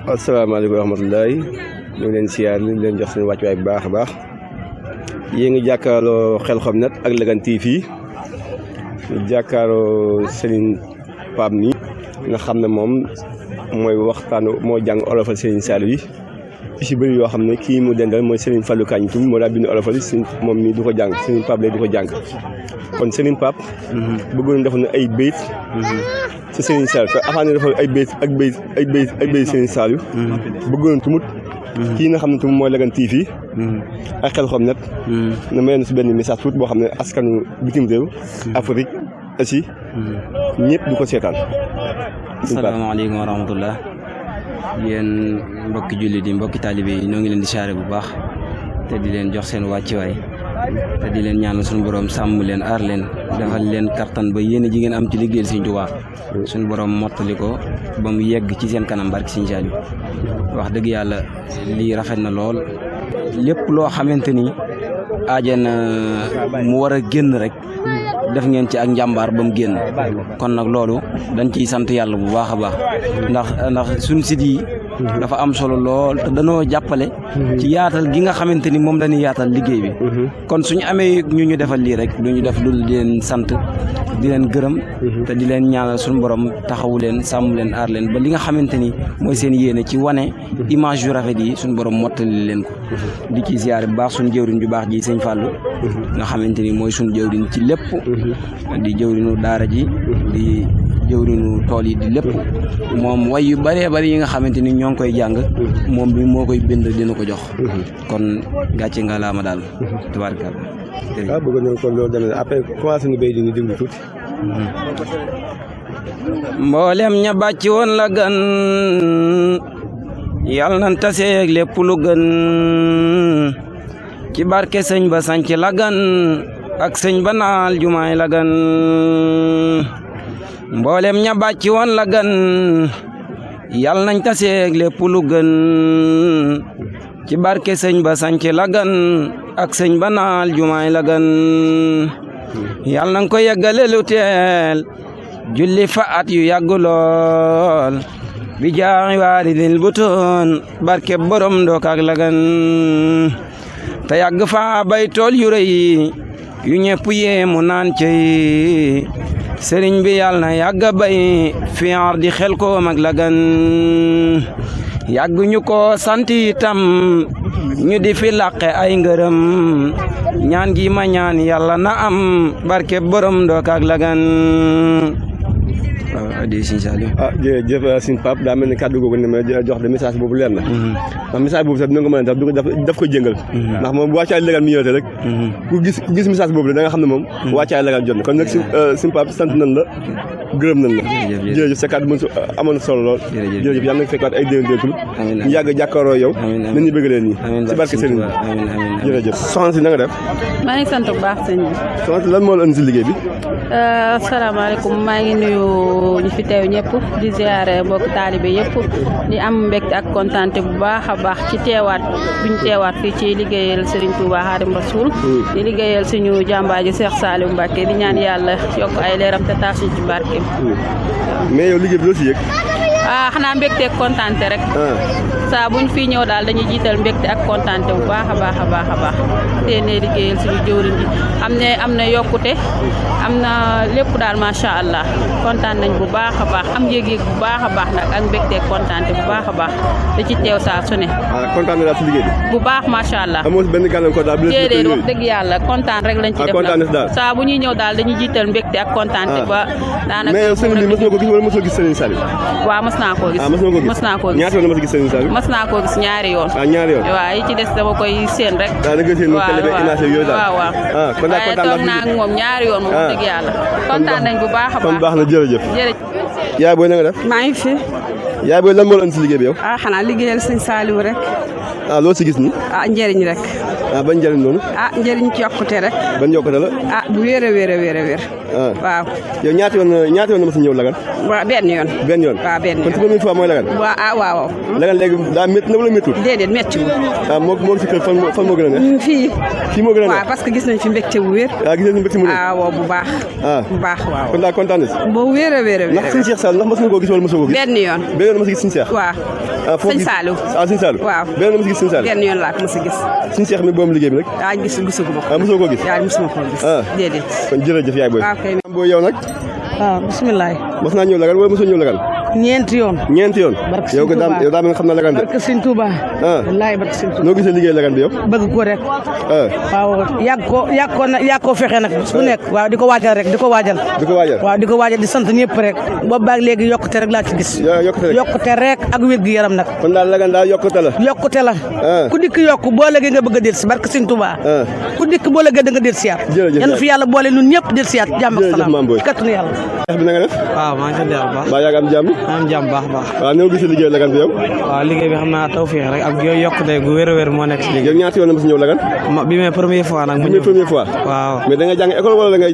asalaamaaleykum wa rahmatullahi ñu ngi leen siyaar ñu leen jox seen wàccuwaay bu baax a baax yéen ngi jàkkaarloo Xelcom Net ak Lagane TV ñu jàkkaarloo Serigne Pape mi nga xam ne moom mooy waxtaanu moo jàng olofal Serigne Saliou yi ci bëri yoo xam ne kii mu dendal mooy Serigne Fallou Kagne Toum moo daa bind olofal yi moom mi du ko jàng Serigne Pape lay du ko jàng kon Serigne Pape bëggoon def na ay béyt ci Serigne Saliou te avant ne dafa ay béyt Serigne Saliou bëggoon tumut kii nga xam ne tamit mooy Lagane TV ak Xelcom Net na mayoon si benn message tuuti boo xam ne askanu bitim réew Afrique aussi ñëpp du ko seetaan. asalaamaaleykum wa rahmatullah yéen mbokki jullit yi mbokki taalibe yi ñoo ngi leen di siyaare bu baax te di leen jox seen wàccuwaay te di leen ñaanal suñu borom sàmm leen aar leen defal leen kattan ba yéen a ji ngeen am ci liggéeyal Sëriñ Tuubaa suñu borom mottali ko ba mu yegg ci seen kanam barki Sëriñ Saliou wax dëgg yàlla lii rafet na lool lépp loo xamante ni aajana mu war a génn rek def ngeen ci ak njàmbaar ba mu génn kon nag loolu dañ ciy sant yàlla bu baax a baax ndax suñ sit yi dafa am solo lool te danoo jàppale ci yaatal gi nga xamante ni moom dañuy yaatal liggéey bi kon suñu amee ñu defal lii rek du ñu def lu di leen sant di leen gërëm te di leen ñaanal suñu borom taxawu leen sàmm leen aar leen ba li nga xamante ni mooy seen yéene ci wane image yu rafet yi suñu borom mottali leen ko di ci ziyaare bu baax suñu jëwriñ ju baax ji sëñ Fallou nga xamante ni mooy suñu jëwriñ ci lépp di jëwriñu daara ji di jëwriñu tool yi di lépp moom way yu bëree bëri yi nga xamante ni ñoo ngi koy jàng moom bi moo koy bind dina ko jox kon gàcce nga laama daal tubaarkalla waaw bëgg nañ kon loolu demee après commencé ñu béy di ñu déglu tuuti mboolem ña bàcc woon la gan yàlla nan taseeg lépp lu gën ci barke sëñ ba sanc Lagane ak sëñ ba naal jumaay Lagane mboolem ña bàcc woon Lagane yàlla nañ taseeg lépp lu gën ci barke sëñ ba sanc Lagane ak sëñ ba naal jumaay Lagane yàlla nañ ko yeggale lu teel julli fa at yu yàgg lool bi jaaxi waalidil butoon barke borom ndook ak Lagane te yàgg fa bay tool yu rëy yu ñëpp yéemu naan cey sëriñ bi yàlla na yàgg bay fi ardi Xelcom ak Lagane yàgg ñu ko sant itam ñu di fi làqe ay ngërëm ñaan gi ma ñaan yàlla na am barke borom ndook ak Lagane di Sëriñ Saliou jërëjëf Sëriñ Pape daa mel ni kàddu googu ne ma jox de message boobu leer na ndax message boobu sax dina ko mën a daf ko jëngal ndax moom wàccaay Lagane mi ñëwate rek ku gis message boobu da nga xam ne moom wàccaay Lagane jot na kon nag Sëriñ Pape sant nañ la gërëm nañ la jërëjëf sa kàddu mën su amoon solo lool jërëjëf yàlla nga fekkaat ay déwén ñu yàgg jàkkaaroo yow nañ ñu bëgg leen nii ci barke sëriñ bi jërëjëf soxna si na nga def maa ngi sant bu baax sëñ bi soxna si lan moo la indi si liggéey bi asalaamaaleykum maa ngi nuyu ñu fi teew ñëpp di ziare mbokk taalibe yëpp di am mbégte ak kontaante bu baax a baax ci teewaat buñ teewaat fii ci liggéeyal Serigne Touba Xaadimu Rasuul di liggéeyal suñu jàmbaaji Cheikh Saliou Mbacké di ñaan yàlla yokk ay leeram te taas ñu ci barkeem. mais yow liggéey bi loo si yëg. xanaa mbégte ak kontaante rek. saa buñ fii ñëw daal dañuy jiital mbégte ak kontaante bu baax a baax a baax a baax te ne liggéeyal suñu jëwriñ ji am na yokkute am na lépp daal macha allah kontaan nañ bu baax a baax am yëg-yëg bu baax a baax nag ak mbégte ak kontaante bu baax a baax da ci teew saa su ne. kontaan na daal si liggéey bi. bu baax macha allah. amoo si benn gàllankoor daal bi déedéet wax dëgg yàlla kontaan rek lañ ci def nag saa bu ñuy ñëw daal dañuy jiital mbégte ak kontaante ba daanaka. mais yow sëriñ bi mos nga ko gis wala mosoo gis Serigne Saliou. waaw mos naa koo gis. mos naa koo gis ñaata yoon mos a gis Serigne Saliou. mos naa koo gis ñaari yoon. ñaari yoon waaw yi ci des dama koy séen rek. da nga séen télé bi image yooyu daal. waaw kon daal kontaan toog naa ak moom ñaari yoon moom dëgg yàlla kontaan nañ bu baax a baax. kon baax na jërëjëf. yaay booy na nga def. maa ngi fi. yaay booy lan moo la indi si liggéey bi yow. xanaa liggéeyal sëñ Saliou rek. loo si gis nii. njëriñ rek. ban njëriñ noonu. njëriñ ci yokkute rek. ban yokkute la. bu wéer a wéer. waaw. yow ñaata yoon nga mos a ñëw Lagane. waaw benn yoon. waaw benn yoon. kon première fois mooy Lagane. waaw. Lagane léegi daa métti na wala méttul. déedéet métti wu. moo ci kër fan moo gën a neex. fii moo gën a neex. waaw parce que gis nañ fi mbégte bu wér. gis nañ fi mbégte mu wér. waaw bu baax. bu baax waaw. kon daal kontaan na si. boo wéer a wéer. ndax sëñ Cheikh Sall ndax mos nga koo gis wala mosoo koo gis. benn yoon mos a gis sëñ Cheikh. waaw. sëñ Saliou. sëñ Saliou. waaw benn yoon mos a gis sëñ Saliou. benn yoon laa ko mos a gis. sëñ Cheikh mi boom liggéey bi rek. gisaguma ko. mosoo koo gis. mosuma koo gis. déedéet. kon jërëjëf yaay booy. boo yow nag. waaw bisimilah. mos naa ñëw Lagane wala mosoo ñëw Lagane. ñeenti yoon. yow daa nga xam na Lagane de. barke Sëñ Touba. wallaay barke Sëñ Touba. noo gisee liggéey Lagane bi yow. bëgg ko rek. waaw yàgg koo fexe nag su nekk. waaw di ko waajal rek di ko waajal. waaw di ko waajal di sant ñëpp rek. boobu baag léegi yokkute rek laa ci gis. yokkute rek ak wér gi yaram nag. kon daal Lagane daal yokkute la. ku dikk yokk boo léegi nga bëgg a déet si barke Sëñ Touba. ku dikk boo léegi da nga déet si yaat. yal na fi yàlla boole ñun ñëpp déet si yaat jàmm ak salaam kattanu yàlla. bi na nga def. waaw maa ngi sant yàlla bu baax. yaa ngi am jàmm. am jàmm baax. waaw ñoo gisee liggéey Lagane bi yow. waaw liggéey bi xam naa tawfeex rek ak yooyu yokkute gu wér a wér moo nekk si liggéey. yow ñaata yoon la mos a ñëw Lagane. bi may première fois nag. première fois. waaw mais da nga jàng école wala da ngay.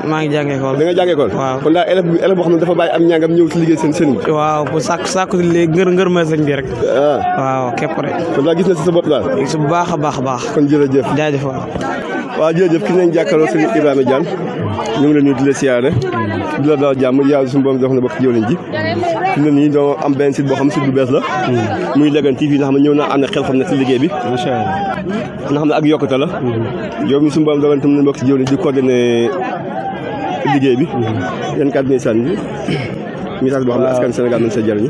maa ngi jàng école. da nga jàng école. waaw kon daal élève boo xam ne dafa bàyyi am ñaangam ñëw si liggéey seen bi. waaw bu sàkku ngër ma sëñ bi rek. waaw képp rek. kon daal gis na si sa bopp daal. su baax a baax. kon jërëjëf. jaajëf waaw jërëjëf ki nañ jàkkaarloo sëñ Ibrahima Diane ñu ngi la nuyu di la siyaare di la daal jàmm yàlla suñu borom jox na bokk jëwriñ ji fi mu ne nii doo am benn site boo xam site bu bees la muy Lagane TV nga xam ne ñëw naa ànd ak xel xam ne si liggéey bi macha Allah nga xam ne ak yokkute la yow mi suñu borom dogal tam na bokk si jëwriñ di coordonné liggéey bi yan kàddu ngay sànni message boo xam ne askan Sénégal nañ sa jëriñu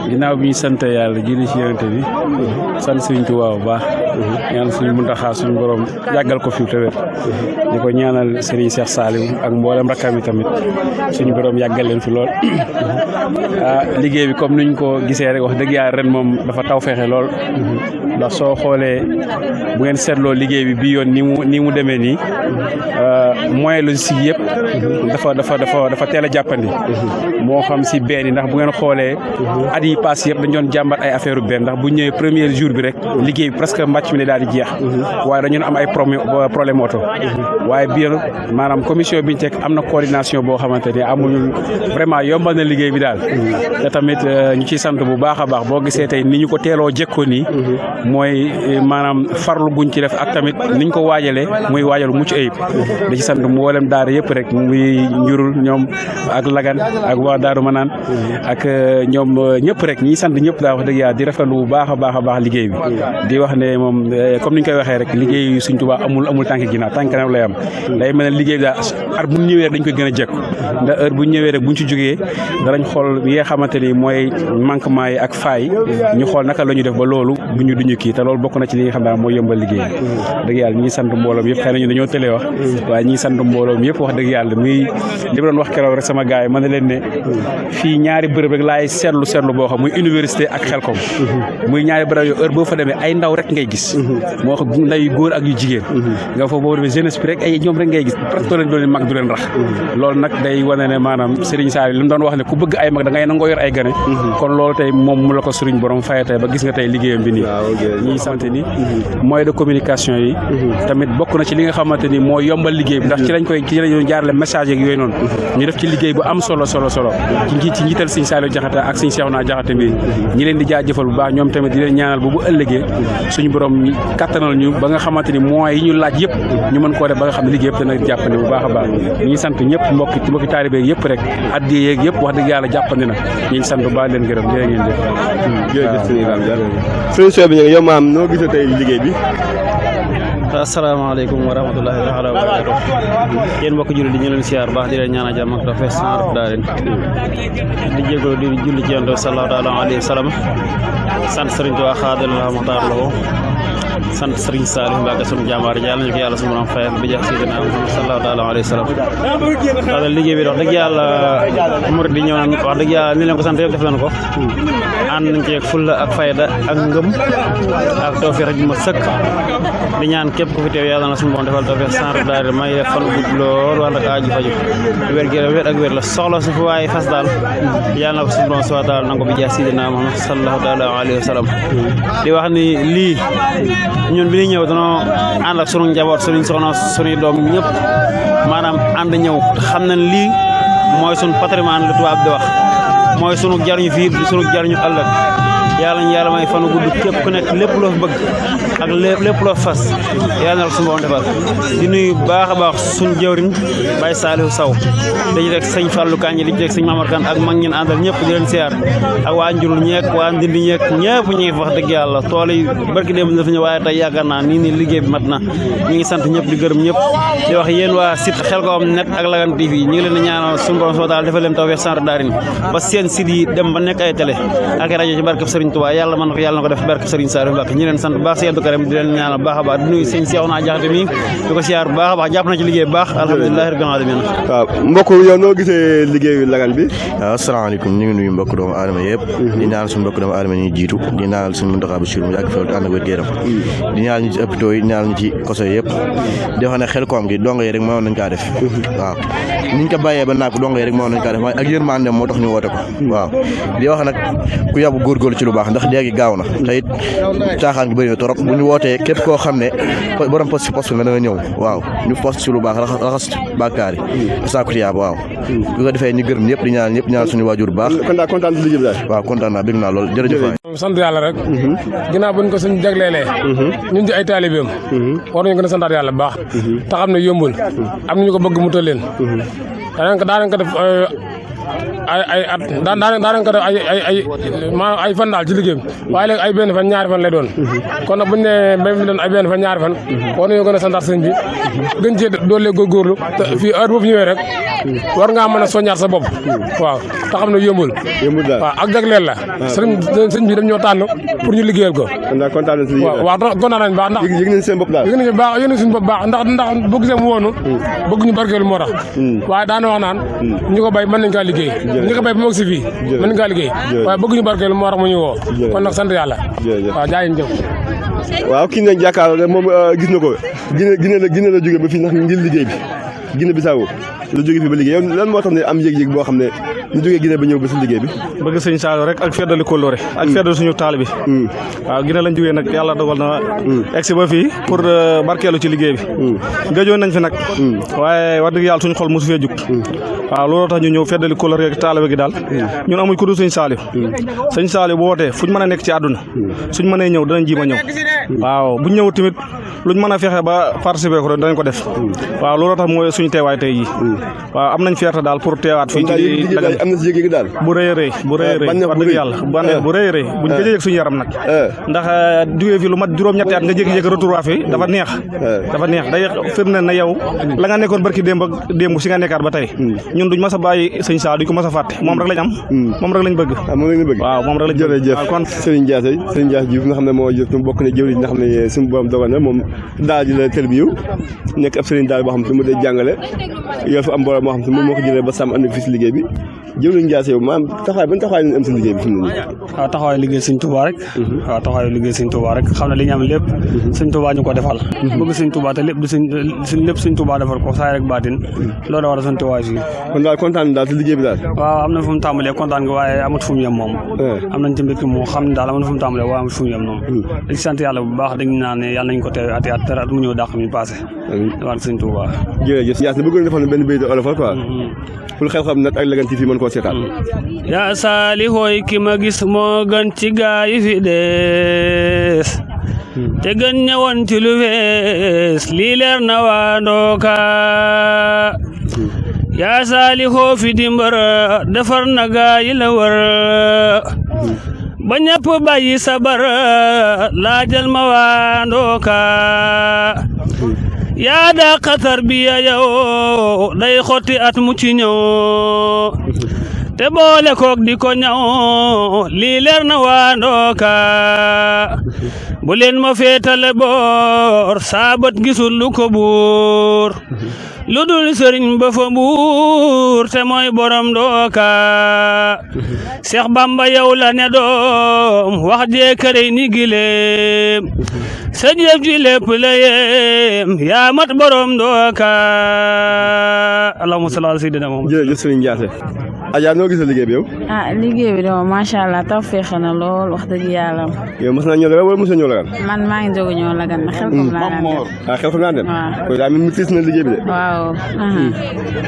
ginnaaw bi ñu sant yàlla julli ci yonent bi sant Sëriñ Tuubaa bu baax ñaan suñu Muntaxa suñu borom yàggal ko fi te wér di ko ñaanal Serigne Cheikh Saliou ak mboolem rakkam yi tamit suñu borom yàggal leen fi lool liggéey bi comme niñ ko gisee rek wax dëgg yàlla ren moom dafa taw feexe lool ndax soo xoolee bu ngeen seetloo liggéey bi bii yoon ni mu demee nii moyen logistique yëpp dafa teel a jàppandi moo xam si benn ndax bu ngeen xoolee at yi pass yëpp dañ doon jàmbat ay affaire u benn ndax bu ñëwee premier jour bi rek liggéey bi presque mbàcc mi ne daal di jeex waaye dañu am ay problème oto waaye biir maanaam commission biñu teg am na coordination boo xamante ni amul vraiment yombal na liggéey bi daal te tamit ñu ciy sant bu baax a baax boo gisee tey ni ñu ko teeloo jëkkoo nii mooy maanaam farlu guñ ci def ak tamit niñ ko waajalee muy waajalu mucc ayib da ci sant mboolem daara yëpp rek muy njurul ñoom ak Lagane ak waa Daaru Manaan ak ñoom ñëpp rek ñi sant ñëpp daa wax dëgg yàlla di rafetlu bu baax a baax liggéey bi di wax ne moom comme ni ñu koy waxee rek liggéey Sëriñ Tuubaa amul tànk ginnaaw tànk kanam lay am day mel ne liggéey bi daal at bu ñëwee rek dañ koy gën a jekku ndax heure bu ñëwee rek buñ ci jógee danañ xool yi nga xamante ni mooy manquement yi ak faay ñu xool naka la ñu def ba loolu duñu kii te loolu bokk na ci li nga xam ne mooy yombal liggéey dëgg yàlla ñi ngi sant mbooloom yëpp xëy na ñu dañoo tëlee wax waaye ñi ngi sant mbooloom yëpp wax dëgg yàlla muy li ma doon wax keroog rek sama gars yi ma ne leen ne fii ñaari bërëb rek laay seetlu boo xam muy université ak Xelkom muy ñaari bërëb yoo heure boo fa demee ay ndaw rek ngay gis moo xam ndaw yu góor ak yu jigéen nga foofu boo demee jeunesse bi rek ay ñoom rek ngay gis presque doo leen mag du leen rax loolu nag day wane ne maanaam Serigne Saliou li mu doon wax ne ku bëgg ay mag da ngay nangoo yor ay gane kon loolu tey moom mu la ko Serigne borom faye tey ba gis nga tey liggéeyam bi nii ñi sant ni moyen de communication yi tamit bokk na ci li nga xamante ni mooy yombal liggéey bi ndax ci lañ jaarale message yeeg yooyu noonu ñu def ci liggéey bu am solo ci njiital Serigne Saliou Diakhaté ak Serigne Cheikhouna Diakhaté bi ñi leen di jaajëfal bu baax ñoom tamit di leen ñaanal bu ëllëgee suñu borom kattanal ñu ba nga xamante ni moyens yi ñu laaj yëpp ñu mën koo def ba nga xam ne liggéey yëpp dana jàppandi bu baax a baax ñi sant ñëpp mbokki taalibe yëpp rek addi yeeg yëpp wax dëgg yàlla jàppandi na ñi sant bu baax leen gërëm jërë ngeen jëf solution bi yow maam noo gisee tey liggéey bi asalaamaaleykum wa rahmatullahi taala wa barakatuh yéen mbokk julli di ñu leen siyaar baax di leen ñaan a jàmm ak dafa sant daa leen di jégalu di julli ci yonent sallallahu taala alayhi wa sallam sant Sëriñ Tuubaa xaadallah muxtaar lahu sant Sëriñ Saliou Mbacké sunu jàmbaar yàlla ñu ko yàlla sunu borom fayal bi jax sidina Muhammad sallallahu taala alayhi wa sallam daal liggéey bi wax dëgg yàlla murid di ñëw nañ wax dëgg yàlla ni leen ko sant yëpp def nañ ko ànd nañ ci fulla ak fayda ak ngëm ak tawfiix ji ma sëkk di ñaan képp ku fi teew yàlla na suñu borom defal tawfiix sant daal may def fan gudd lool wala ak aaju faju wér gi wér ak wér la soxla su fi waaye fas daal yàlla na ko suñu borom subhaanahu wa taala nangu bi jax sidina Muhammad sallallahu taala alayhi wa sallam di wax ni lii ñun bi ñuy ñëw danoo ànd ak sunu njaboot suñu soxna suñuy doom ñëpp maanaam ànd ñëw xam nañ lii mooy sunu patrimoine lu tubaab di wax mooy sunu jariñu fii sunu jariñu ëllëg yàlla ñu yàlla may fanu gudd képp ku nekk lépp loo bëgg ak lépp loo fas yàlla na la suñu borom defal di nuyu baax a baax suñu jëwriñ Baye Saliou Sow dañu rek sëñ Fallou Kanji di ci rek sëñ Mamar Kane ak mag ñin àndal ñëpp di leen siyaar ak waa Njurul ñeek waa Ndindi ñeek ñëpp ñu ngi wax dëgg yàlla tool yi barki démb dafa ñëw waaye tey yaakaar naa nii liggéey bi mat na ñu ngi sant ñëpp di gërëm ñëpp di wax yéen waa site Khelcom net ak Lagane TV ñu ngi leen di ñaanal suñu borom soo daal defal leen tawfeex sant daarin ba seen site yi dem ba nekk ay télé ak rajo ci barke Serigne Touba yàlla mën na ko yàlla na ko def barke Serigne Saliou Mbacké ñu leen sant baax si Abdou Karim di leen ñaanal baax a baax di nuyu sëñ Cheikhouna Diakhaté mi di ko siyaar baax a baax jàpp na ci liggéey baax alhamdulilah rabbil alamin waaw mbokk yow noo gisee liggéeyu Lagane bi waaw asalaamaaleykum ñu ngi nuyu mbokk doomu aadama yëpp di ñaanal suñu mbokk doomu aadama ñuy jiitu di ñaanal suñu Mountakha Bassirou mu yàgg fi ànd ak wér-gu-yaram di ñaanal ñu ci hôpitaux yi ñaanal ñu ci koso yëpp di wax ne Khelcom gi dongo yi rek mënoon nañ kaa def waaw niñ ko bàyyee ba naag dongo yi rek mënoon nañ kaa def waaye ak yërmande moo tax ñu woote ko waaw di wax nag ku yàbu góorgóorlu ci lu baax ndax léegi gaaw na te it caaxaan gi bëri na trop bu ñu wootee képp koo xam ne borom poste nga da nga ñëw waaw ñu poste ci lu baax raxas bàkkaar yi saako tiyaab waaw bu ko defee ñu gërëm ñëpp di ñaanal suñu waajur bu baax kon daal kontaan ci liggéey bi daal waaw kontaan naa bëgg naa lool jërëjëf waay sant yàlla rek ginnaaw buñ ko suñ jagleelee ñun di ay taalibeem war nañu gën a santaat yàlla bu baax te xam ne yombul am nañu ko bëgg mu tël leen daanañ ko def ay at daanañ ko def ay fan daal ci liggéey bi waaye léegi ay benn fan ñaari fan lay doon kon nag buñ ne ba fi doon ay benn fan ñaari fan war nañu gën a santaat sëñ bi gën cee doole góorgóorlu te fii heure boobu ñëwee rek war ngaa mën a soññaat sa bopp waaw te xam ne yombul waaw ak jagleel la sëñ bi dam ñoo tànn pour ñu liggéeyal ko waaw kontaan nañ baax ndax yëg nañ seen bopp daal yëg nañ suñu bopp baax ndax bu gisee mu woonu bëgg ñu barkeelu moo tax waaye daana wax naan ñu ko bay mën nañ kaa liggéey ñu ko bay ba moog si fii mën nañ kaa liggéey waaye bëgg ñu barkeelu moo tax mu ñu woo kon nag sant yàlla waaw jaayin jëf waaw kii nañ jàkkaarloo moom gis na ko Guinée la jógee ba fii ndax ngir liggéey bi Guinée Bissau la jógee fii ba liggéey yow lan moo tax ne am yëg-yëg boo xam ne ñu jógee Guinée ba ñëw ba si liggéey bi bëgg sëñ Saliou rek ak feddali kóllëre ak feddali suñu taal bi waaw Guinée lañ jógee nag yàlla dogal na egsi ba fii pour barkeelu ci liggéey bi gëjoon nañ fi nag waaye wax dëgg yàlla suñu xol mosu fee jug waaw looloo tax ñu ñëw feddali kóllëre ak taal gi daal ñun amuñ ku dul sëñ Saliou bu wootee fuñ mën a nekk ci àdduna suñ mënee ñëw danañ jiima ñëw waaw buñ ñëw tamit luñ mën a fexe ba participer ko danañ ko def waaw looloo tax mooy suñu teewaay tey ji waaw am nañ fierté daal pour teewaat fii ci Lagane am na si yëg-yëg daal bu rëy a rëy wax dëgg yàlla bu rëy a rëy buñ gëj a yëg suñu yaram nag ndax jógee fi lu mat juróom-ñetti at nga jékki-jékki retour waa fi dafa neex day firnde na yow la nga nekkoon barki démb si nga nekkaat ba tey ñun duñ mas a bàyyi sëñ Saliou duñ ko mas a fàtte moom rek lañ am moom rek lañ bëgg waaw moom rek lañ jërëjëf kon Serigne Diassé Diouf nga xam ne moo bokk ne jëwriñ nga xam ne suñu borom dogal na moom daal ji la tërbiyu nekk ab Serigne daal boo xam te mu day jàngale yow fa am mbooloo moo xam te moom moo ko jëlee ba sàmm andi ko fii si liggéey bi jëwriñ Diassé yow maanaam ban taxawaay lañ am si liggéey bi fi mu ne nii waaw taxawaay liggéey sëñ Touba rek waaw taxawaay liggéey sëñ Touba rek xam ne li ñu am lépp sëñ Touba ñu ko defal bëgg sëñ Touba te lépp du lépp sëñ Touba defal ko saay rek baatin loolu war a sant waay fii kon daal kontaan daal si liggéey bi daal waaw am na fu mu tàmbalee kontaan nga waaye amut fu mu yem moom am nañ ci mbégte moo xam ne daal am na fu mu tàmbalee waaye amut fu mu yem noonu dañ sant yàlla bu baax dañ naan ne yàlla nañ ko teew ati at mu ñëw dàq mi passé war sëñ Touba jërëjëf Yaas na bëggoon defal benn béykat olofal quoi pour Khelcom net ak Lagane TV mën koo seetaan yaa Saliou ki ma gis moo gën ci gaa yi fi dees te gën ñëwoon ci lu wees lii leer na waa ndooka yaa Saliou fi di mbër defar na gaa yi la wër ba ñëpp bàyyi sabar laajal ma waa ndooka yaa daa xatar bi yow day xotti at mu ci ñëw te boole kook di ko ñaw lii leer na waa ndooka bu leen ma féetale boor saabat gisul lu ko buur lu dul sëriñ ba fa buur te mooy borom dooka Seex Bamba yow la ne doom wax jee kërey ni gileem sa jëf ji lépp la yem yaa mat borom dooka allahumma salli ala sayyidina Muhammad. jërëjëf sëriñ Ndiassé. Adja noo gisee liggéey bi yow. liggéey bi de moom macha allah taw féexe na lool wax dëgg yàlla. yow mos naa ñëw Lagan wala mosoo ñëw Lagan. man maa ngi jóg ñëw Lagan na xel kom laa daan dem. xel kom laa dem. waaw kon daa mel ni tiis na liggéey bi de. waaw.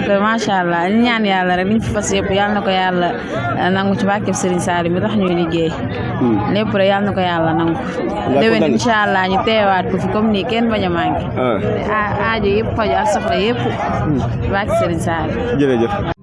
te macha allah li ñaan yàlla rek liñ fi fas yëpp yàlla na ko yàlla nangu ci barkeb Serigne Saliou mi tax ñuy liggéey. lépp rek yàlla na ko yàlla nangu. déwén incha allah ñu teewaat ko fi comme nii kenn bañ a manqué. aajo yëpp faju ak soxla yëpp barke Serigne Saliou. jërëjëf.